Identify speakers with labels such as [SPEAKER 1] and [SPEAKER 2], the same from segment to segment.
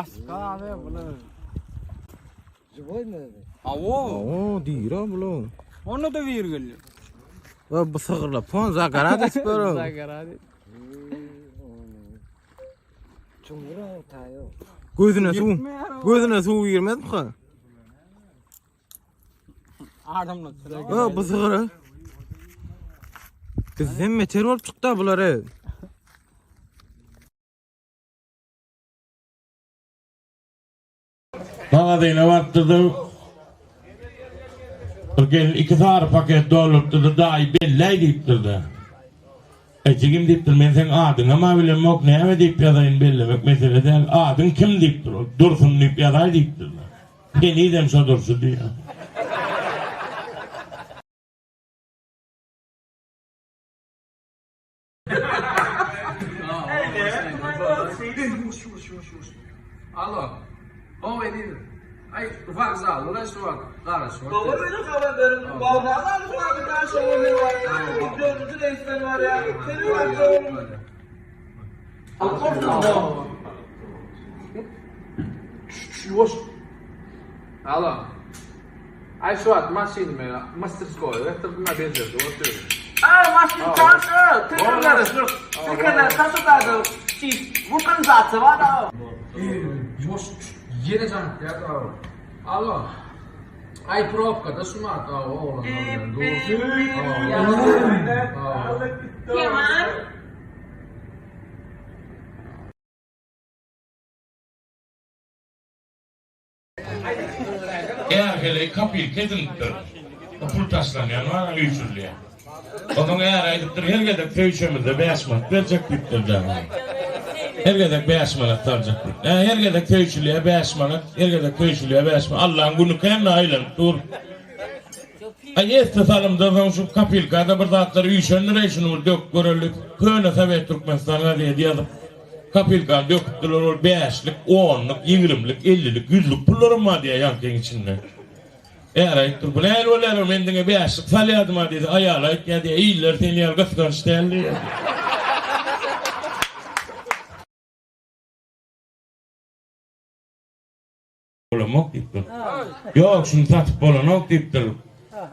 [SPEAKER 1] Başga abi bular.
[SPEAKER 2] Живой mi?
[SPEAKER 1] Awo.
[SPEAKER 3] Oo dira bular.
[SPEAKER 1] Onda da bir geldi.
[SPEAKER 3] Bu sygyrlar pon zagarat etip ber.
[SPEAKER 1] Zagarat.
[SPEAKER 2] Çumura tayo.
[SPEAKER 3] Gözüne suw. Gözüne suw girmezmi ha?
[SPEAKER 1] Adamlar.
[SPEAKER 3] Ha bu sygyr. Bizden beter bolup çykdy bular.
[SPEAKER 4] Magazyna barypdyr-da, bir gelin iki sary paket doldurypdyr-da, daýy belläý diýipdir-de. E jigim diýipdir, men seň adyňam-a bilemok, näme diýip ýazaýyn bellemek mesele däl, adyň kim diýipdir, ol Dursun diýip ýazaý diýipdir-de. Henizem şo durşy diýýär.
[SPEAKER 5] Alo. How edin? Ay wokzalda da şu wagt garaşyp
[SPEAKER 6] Baba
[SPEAKER 5] otyr.
[SPEAKER 6] meni habar beriň. Wokzalda şu wagt garaşyp men bar. Dördünji reýsden barýar. Seni wokzal.
[SPEAKER 5] Ýuwaş. Alo. Aý şu wagt maşynymy masterskoýa getirdim-ä bejerdi otyryn.
[SPEAKER 6] Ay maşyn çarşy. Tekerleri şu. Tekerleri taşydadı. Vulkanizasiýa bar da.
[SPEAKER 5] Ýuwaş ýene jaň etýär. Alo. Aý probkada şu wagt oglanlar bilen dur.
[SPEAKER 7] Kemal.
[SPEAKER 4] Är-heleý kopilka edinipdir. O pul taşlanýan bar, üýşürilýän. Onsoň äri aýdypdyr, her gezek söýüşemizde bäş manat berjek diýipdir-de. Her gezek bäş manat saljak diýip. Ä, her gezek söýüşilýär bäş manat, her gezek söýüşilýär bäş manat. Allaň güni kän-de aýlanyp dur. Aý, esli salymdan soň şu kopilkada bir zatlar üýşendir-eý, şuny bir döküp göreli diýip, köne Sowet Türkmenistan gazeti ýazyp, Kopilkany döküpdiler, ol bäşlik, onluk, ýigrimlik, ellilik, ýüzlük pullaram bar diýýär ýaňkyň içinde. Äri aýdypdyr, bu nähili bolýar, men diňe bäşlik salýardym-a diýse, aýaly aýtýar diýýär, iller sen ýaly gysganç däl diýýär. Bolanok diýipdir. Ýok, şuny satyp bolanok diýipdir.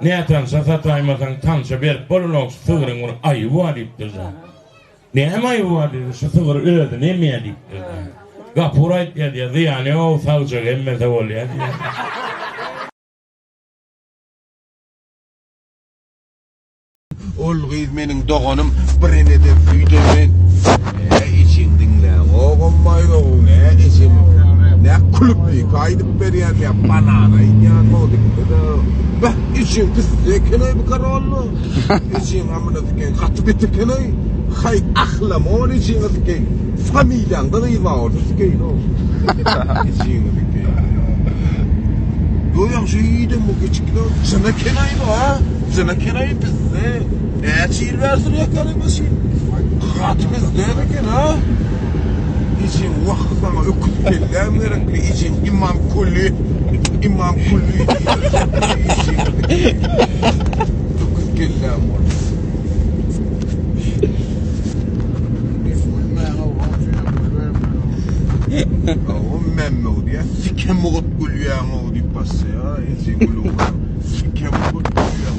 [SPEAKER 4] Nätanyşa sataýmasaň, tanşa berip bolanok, şu sygryň bir aýyby bar diýipdir. Näme aýyby bar diýdi, şu sygyr özüni emýär diýipdir. Gapur aýtýar diýýär, zyýany ýok, sagjak emmese bolýar diýýär.
[SPEAKER 8] Ol gyz meniň doganym bir eneden süýt emen. Nä ejeň diňläňogam baýrow nä ejeň nä klubnika aýdyp berýän ýa banan aýdýan diňle-de. Beh ejeň pisse eken-eý bu korolla. Ejeň amyna sikeýin gaty bet eken-eý. Haý ahlamon ejeňe sikeýin. Familiýaňda gyz bar bolsa sikeýin-ow. Ejeňe sikeýin. Ýok ýagşy iýdim bu giçki çyn eken-eý bu a. Jyny kereý bizde. Näçe ýyl bäri sürýärkäň maşyn? Gaty bizde eken ha. Ejeň wah saňa öküz kelläm gerekli ejeň Imam Kulli Imam Kulli öküz kelläm bolsun. Oňa Mämmew diýýär. Sikem mugut gülýäň-ow diýip başlaýar. Ejeň gülüp. Sikem mugut gülýäň.